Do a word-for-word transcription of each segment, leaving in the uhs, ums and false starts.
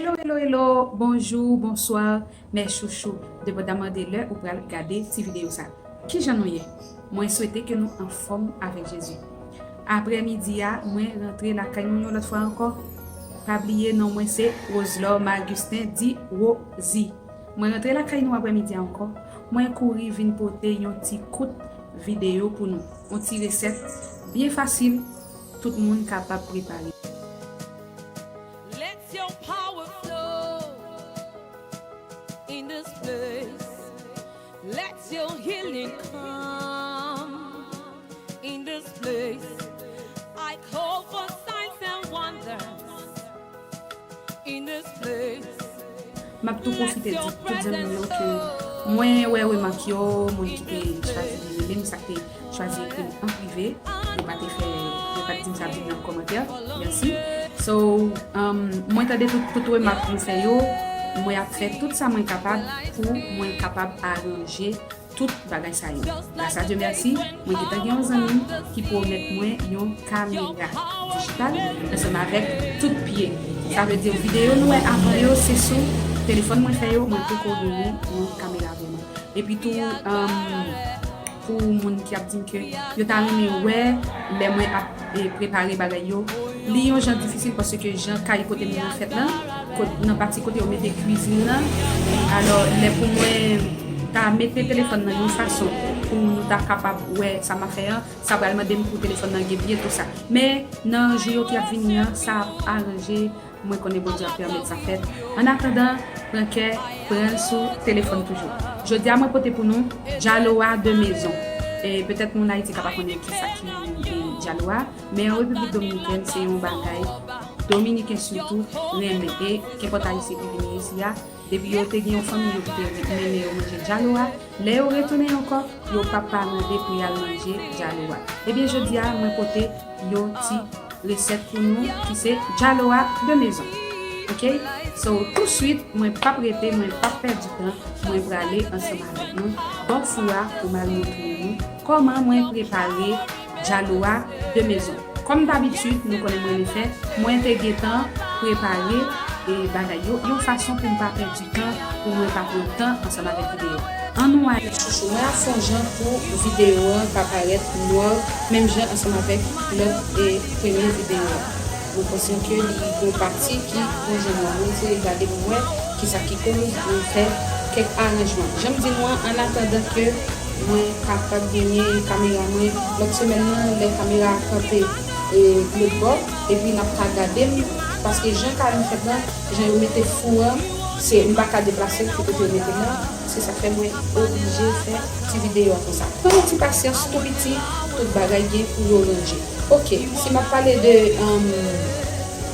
Hello, hello, hello, bonjou, bonswa, mes chouchous, depandaman de lè ou pral gade ti videyo sa. Kijan nou ye? Mwen swete ke nou anfòm avèk Jezi. Aprèmidi a, mwen rantre lakay nou yon lòt fwa ankò. Pa bliye non mwen se Roselor Margustin di Rosie. Mwen rantre lakay nou aprèmidi a ankò. Mwen kouri vin pote yon ti kout videyo pou nou. Yon ti resèt byen fasil, tout moun kapab prepare. Let your power flow in this place. Let your healing come in this place. I call for signs and wonders in this place. M ap tou pwofite di tout zanmi m yo ke mwen wè remak yo, moun ki te chwazi rele m, sa k te chwazi ekri m an prive. Yo pa te fè, yo pa t di m sa, di m nan kòmantè. Mèsi. So, um, mwen tande tout, tout remak nou fè yo. Mwen ap fè tout sa mwen kapab pou mwen kapab aranje tout bagay sa yo. Gras a Dye mèsi, mwen gentan gen yon zanmi m ki pwomèt mwen yon kamera dijital ansanm avèk tout pye. Sa vle di videyo nou wè avan yo, se sou telefòn mwen fè yo, mwen poko genyen yon kamera vrèman. Epi tou, um, pou moun ki ap di m ke yo ta renmen wè lè mwen ap, e, prepare bagay yo, li yon jan difisil paske jan kay kote m nan fèt lan, kot-, nan pati kote yo mete kwizin nan, alò lè pou mwen ta mete telefòn nan yon fason pou nou ta kapab wè sa m ap fè an, sa pral mande m pou telefòn nan gen byen tou sa. Men nan jou yo ki ap vini an, sa ap aranje. Mwen konnen Bondye ap pèmèt sa fèt. Annatandan, pran kè, pran l sou telefòn toujou. Jodi a, mwen pote pou nou djalo a de mezon. E petèt moun Ayiti ka pa konnen kisa ki, e, djalo a, men an Repiblik Dominikèn, se yon bagay Dominiken sitou renmen. E kenpòt Ayisyen ki vini isi a, depi yo te gen yon fanmi yo ki te renmen yo manje djalo a, lè yo retounen ankò, yo p ap pa mande pou y al manje djalo a. Ebyen, jodi a, mwen pote yon ti resèt pou nou ki se djalo a de mezon. Oke? So, touswit, mwen p ap rete, mwen p ap pèdi tan, mwen prale ansanm avèk nou bò fou a pou m al montre nou kòman mwen prepare djalo a de mezon. Kòm dabitid, nou konnen mwen renmen fè, mwen te gentan prepare, e, bagay yo yon fason pou m pa pèdi tan, pou mwen pa pran tan ansanm avèk videyo. An nou ale. Chouchou, mwen ap fè yon jan pou videyo an pa parèt nwa, menm jan ansanm avèk lòt, e, premye videyo a. Mwen konsyan ke li gon pati ki gon jan nwa. Mwen eseye gade pou m wè kisa ki koz mwen fè kèk aranjman. Jan m di nou an, annatandan ke mwen kapab genyen kamera mwen lòt semèn nan, lè kamera a kanpe, e, lòt bò, epi n ap ka gade m, paske jan kay mwen fèt lan, jan yo mete fou an, se, m pa ka deplase l pou kote yo mete l lan, se sa k fè mwen oblije fè ti videyo a konsa. Pran yon ti pasyans, tou piti, tout bagay gen pou yo ranje. Oke, si m ap pale de, um,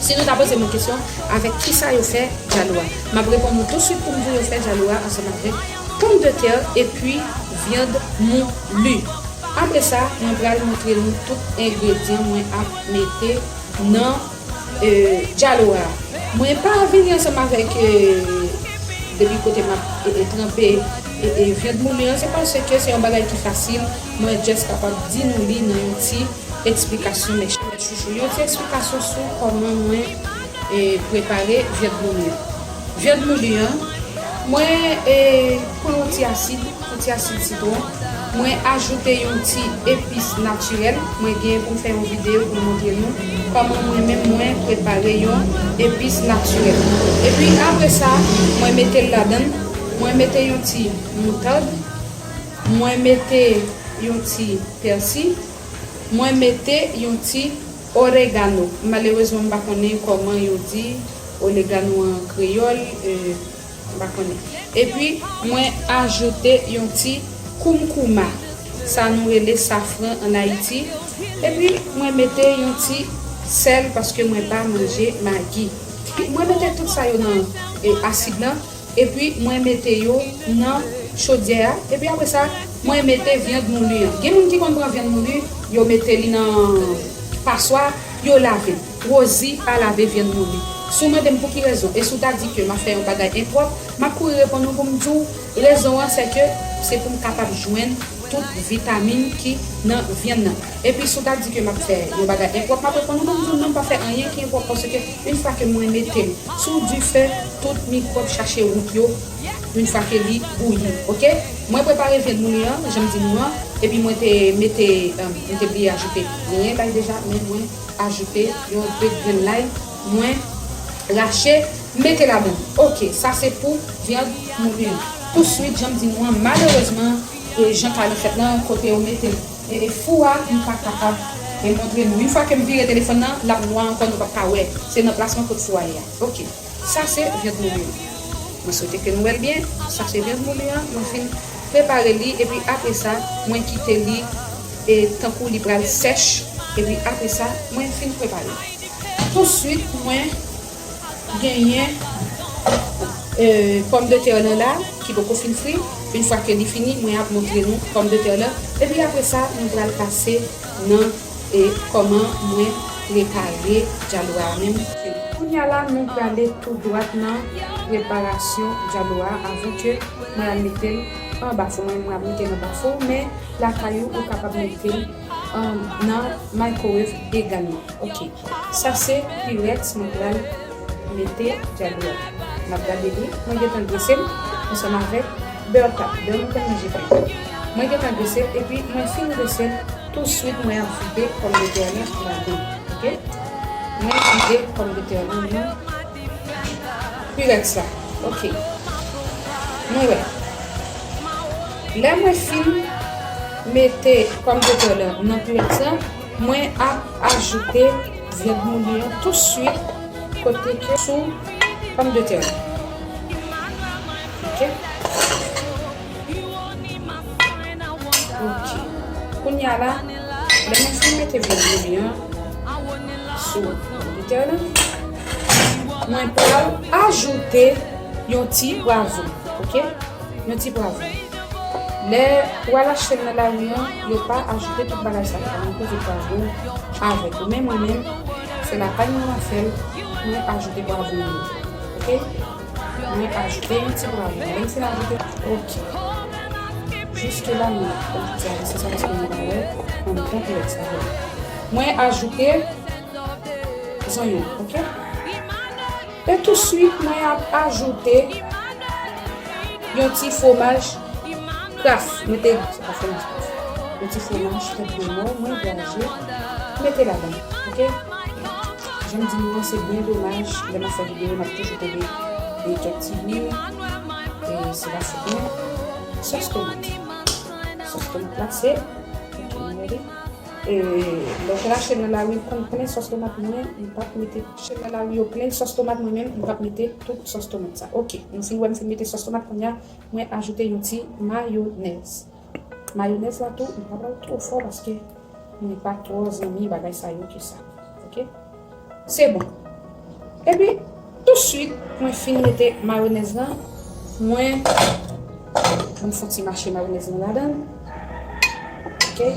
si nou ta poze m yon kesyon, avèk kisa yo fè djalo a? M ap reponn nou touswit pou m di w yo fè djalo a ansanm avèk pòmdetè epi vyann mouli. Apre sa, mwen pral montre nou tout engredyan mwen ap mete nan, e, djalo a. Mwen pa vini ansanm avèk, e, depi kote m ap, e, e, tranpe, e, e, vyann mouli an, se paske se yon bagay ki fasil. Mwen just kapab di nou li nan yon ti eksplikasyon, mes chouchous. Yon ti eksplikasyon sou kòman mwen, e, prepare vyann mouli an. Vyann mouli an, mwen, e, pran yon ti asid, yon ti asid sitwon. Mwen ajoute yon ti epis natirèl. Mwen gen pou m fè yon videyo pou m montre nou kòman mwen menm mwen prepare yon epis natirèl. Epi apre sa, mwen mete l ladan l. Mwen mete yon ti moutad. Mwen mete yon ti pèsi. Mwen mete yon ti oregano. Malerezman, m pa konnen kòman yo di oregano an kreyòl, e, m pa konnen. Epi, mwen ajoute yon ti koumkouma. Sa nou rele safran ann Ayiti. Epi, mwen mete yon ti sèl paske mwen pa manje magi. Mwen mete tout sa yo nan, e, asid lan. Epi mwen mete yo nan chodyè a. Epi apre sa, mwen mete vyann mouli an. Gen moun ki konn pran vyann mouli, yo mete li nan paswa, yo lave l. Rosie pa lave vyann mouli. Si w mande m pou ki rezon, e si w ta di ke m ap fè yon bagay enpwòp, m ap kouri reponn ou pou m di w, rezon an se ke se pou m kapab jwenn tout vitamin ki nan vyann nan. Epi si w ta di ke m ap fè yon bagay enpwòp, m ap reponn ou, non, non, non, m pa fè anyen ki enpwòp, paske yon fwa ke mwen mete l sou dife, tout mikwòb chache wout yo, yon fwa ke li bouyi, oke? Mwen prepare vyann moule an, jan m di nou an, epi mwen te mete, um, mwen te bliye ajoute grenyen lay deja, men mwen ajoute yon de grenn lay, mwen rache, mete ladan. Oke, sa se pou vyann moule an. Touswit, jan m di nou an, malerezman, e jan kari fèt lan, kote yo mete, e, e fou a, m pa kapab, e, montre nou. Yon fwa ke m vire telefòn nan, l ap nwa ankò, nou p ap ka wè. Se nan plas mwen kot fou a ye a. Oke, sa se vyann moule an. Mwen swete ke nou wè l byen. Sa se vyann moule an, mwen fin prepare li, epi apre sa, mwen kite li, e, tankou li pral sèch, epi apre sa, mwen fin prepare li. Touswit, mwen genyen, e, pòmdetè lan la, ki poko fin fri. Yon fwa ke li fini, mwen ap montre nou pòmdetè lan. Epi apre sa, nou pral pase nan, e, kòman mwen prepare djalo a menm. Kounye a la, nou prale tou dwat nan preparasyon djalo a avan ke mwen al mete l anba fou. Mwen, mwen ap mete l anba fou, men lakay ou, ou kapab mete l, um, nan microwave egalman. Oke. Sa se Pyrex mwen pral mete djalo a. N ap gade li. Mwen gentan grese l ansanm avèk bè tap. Bè nou konn manje pay. Mwen gentan grese l, epi mwen fin grese l, touswit mwen ap vide pòmdetè lan ladan. Oke? Mwen vide pòmdetè lan nan Pyrex la. Oke. Nou wè. Lè mwen fin mete pòmdetè lan nan Pyrex la, mwen ap ajoute vyann moule an touswit kote ke sou pòmdetè lan. Oke? Oke. Kounye a la, lè mwen fin mete vyann moule an sou pòmdetè lan, mwen pral ajoute yon ti pwavwon. Oke? Yon ti pwavwon. Lè ou al achte l nan lari an, yo pa ajoute tout bagay sa yo. Yo poze pwavwon avèk yo. Men mwen menm, se lakay mwen m ap fè l, mwen ajoute pwavwon yo. Oke? Mwen ajoute yon ti pwavwon. Lè m fin ajoute, oke. Jiske la, mwen ap di a, se sa paske mwen pa wè anndan Pyrex sa vre. Mwen ajoute zonyon, oke? E touswit, mwen ap ajoute yon ti fwomaj Kraft. Mete, se pa fwomaj Kraft. Yon ti fwomaj tèt de mò, mwen graje, mete ladan, oke? Jan m di nou an, se byen domaj, lè m ap fè videyo, m ap toujou kenbe, e, kèk ti lwil, e, se pa fòt mwen. Sòs tomat. Sòs tomat la, se, oke, nou wè li. E, lè w te rache l nan lari, konn plen sòs tomat mwen, m p ap mete, rache l nan lari yo plen sòs tomat mwen menm, m p ap mete tout sòs tomat sa. Oke, nou fin wè m fin mete sòs tomat kounye a, mwen ajoute yon ti mayonèz. Mayonèz la tou, m pa pral twò fò paske mwen pa twò zanmi bagay sa yo ke sa. Oke? Se bon. Epi, touswit, mwen fin mete mayonèz lan, mwen, mwen fè yon ti mache mayonèz lan ladan. Oke?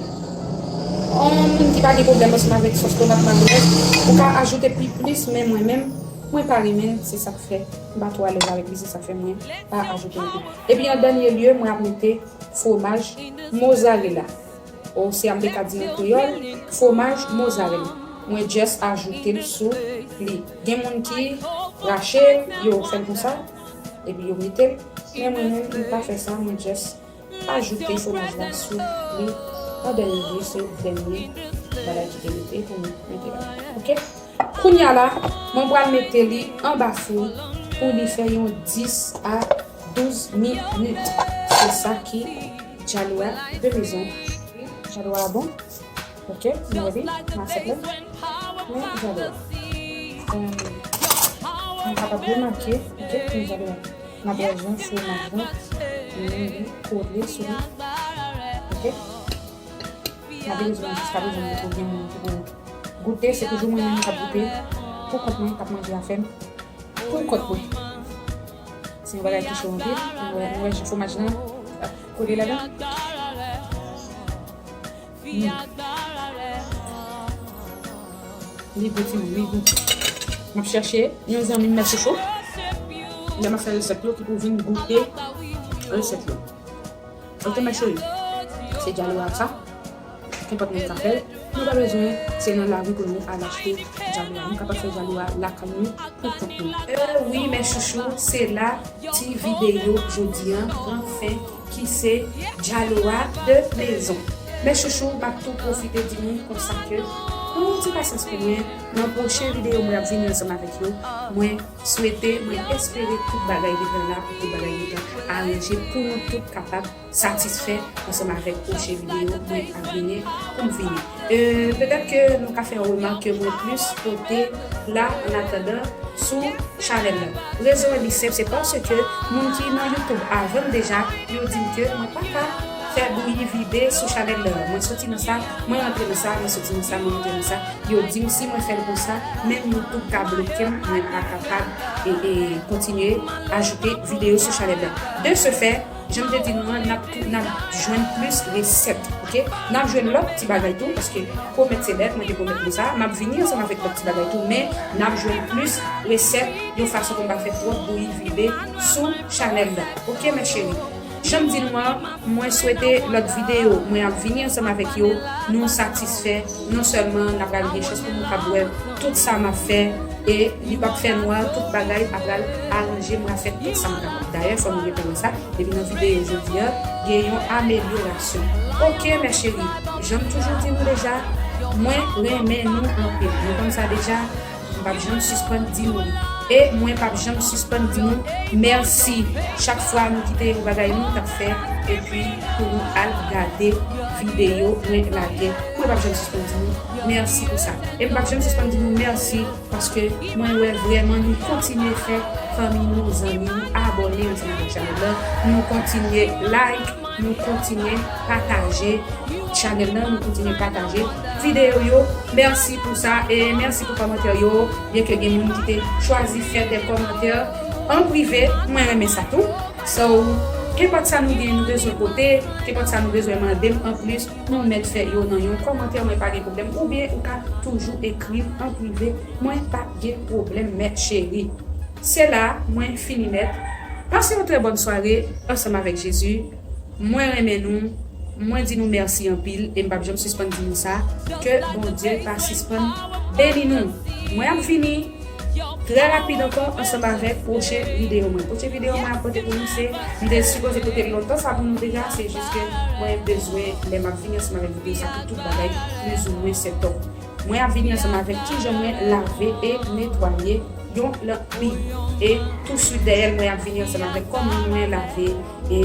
Yon moun ki pa gen pwoblèm ansanm avèk sòs tomat mayonèz, ou ka ajoute pi plis, men mwen menm, mwen pa renmen l, se sa k fè m pa twò alèz avèk li, se sa k fè mwen pa ajoute anpil. Epi an dènye lye, mwen ap mete fwomaj mozarela. Ou si m te ka di an kreyòl, fwomaj mozarela. Mwen just ajoute l sou li. Gen moun ki rache l, yo fè l konsa, epi yo mete l. Men mwen menm, m pa fè sa, mwen just ajoute fwomaj la sou li. An dènye lye, se dènye bagay ki te rete pou mwen mete la. Oke? Kounye a la, mwen pral mete li anba fou pou li fè yon dis a douz minit. Se sa ki djalo a de mezon. Djalo a bon. Oke, nou wè li, m asèt la. Men djalo a. Em, nou kapab remake, oke, men djalo a. N ap wè jan fwomaj lan, li kole sou li. Oke? Malerezman, jiska prezan, poko gen moun ki pou goute. Se toujou mwen menm k ap goute pou kont mwen, k ap manje afè m pou kont mwen. Se yon bagay ki cho anpil. Nou wè, nou wè jan fwomaj lan ap kole ladan. Mm. Li gou, timoun, li gou. M ap chèche yon zanmi m mèsi cho. Lè m ap fè resèt yo ki pou vin goute resèt yo. Ok, ma chérie. Se Diallo a sa. Kenpòt moun ka fè l. Nou pa bezwen se nan lari pou nou al achte Diallo a. Nou kapab fè Diallo a lakay nou pou kont nou. Euh, wi, mes chouchous, se la ti videyo jodi an pran fen ki se Diallo a de maison. Mes chouchous, m ap tou pwofite di nou konsa ke pran yon ti pasyans pou mwen. Nan pwochen videyo mwen ap vini ansanm avèk yo. Mwen swete, mwen espere tout bagay gentan la pou tout bagay gentan aranje pou nou tout kapab satisfè ansanm avèk pwochen videyo mwen ap vini pou m vini. Euh, petèt ke nou ka fè yon remak ke mwen plis pote la an atandan sou chanèl la. Rezon an li senp, se paske moun ki nan YouTube avè m deja, yo di m ke mwen pa ka fè bouyi vide sou chanèl la. Mwen soti nan sa, mwen rantre nan sa, mwen soti nan sa, mwen rantre nan sa. Yo di m si mwen fè l konsa, menm YouTube ka bloke m, mwen pa kapab e, e kontinye ajoute videyo sou chanèl la. De ce fait, jan m te di nou an, n ap tou, n ap jwenn plis resèt, oke? N ap jwenn lòt ti bagay tou, paske pwomèt se dèt, mwen te pwomèt nou sa, m ap vini ansanm avèk lòt ti bagay tou, men n ap jwenn plis resèt yon fason pou m pa fè twòp bouyi vide sou chanèl la. Oke, mes chéris? Jan m di nou an, mwen swete lòt videyo mwen ap vini ansanm avèk yo, nou satisfè, non sèlman n ap pral gen chans pou nou kab wè tout sa m ap fè, e li p ap fè nwa, tout bagay ap pral aranje, mwen ap fè tout sa m kapab. Dayè, fò nou gentan wè sa, depi nan videyo jodi a, gen yon amelyorasyon. Oke, mes chéris, jan m toujou di nou deja, mwen renmen nou anpil. Nou konn sa deja, m p ap janm sispann di nou li. E mwen p ap janm sispann di nou mèsi. Chak fwa nou kite yon bagay nou t ap fè, epi pou nou al gade videyo mwen lage, mwen p ap janm sispann di nou mèsi pou sa. E m p ap janm sispann di nou mèsi paske mwen wè vrèman nou kontinye fè fanmi nou, zanmi nou abòne ansanm avèk chanèl la. Nou kontinye like, nou kontinye pataje chanèl nan, nou kontinye pataje videyo yo. Mèsi pou sa e mèsi pou kòmantè yo. Byenke gen moun ki te chwazi fè de kòmantè an prive, mwen renmen sa tou. So, kenpòt sa nou gen, nou bezwen pote, kenpòt sa nou bezwen mande m anplis, nou mèt fè yo nan yon kòmantè, mwen pa gen pwoblèm. Oubyen ou ka toujou ekri m an prive, mwen pa gen pwoblèm, mes chéris. Se la mwen fini nèt. Pase yon trè bòn sware ansanm avèk Jezi. Mwen renmen nou. Mwen di nou mèsi anpil e m p ap janm sispann di nou sa. Ke Bondye pa sispann beni nou. Mwen ap vini trè rapid ankò ansanm avèk pwochen videyo mwen. Pwochen videyo mwen ap pote pou nou se, m te sipoze pote l lontan sa pou nou deja, se jis ke mwen bezwen lè m ap vini ansanm avèk videyo sa pou tout bagay plizoumwen sètòp. Mwen ap vini ansanm avèk kijan mwen lave e netwaye yon lanpi. E touswit dèyè l, mwen ap vini ansanm avèk kòman mwen lave e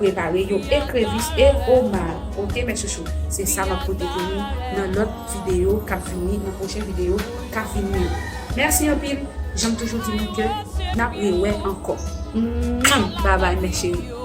prepare yon ekrevis e omar. Oke, mes chouchous, se sa m ap pote pou nou nan lòt videyo k ap vini, nan pwochen videyo k ap vini yo. Mèsi anpil, jan m toujou di nou ke n ap rewè ankò. Mwah! Babay, mes chéris.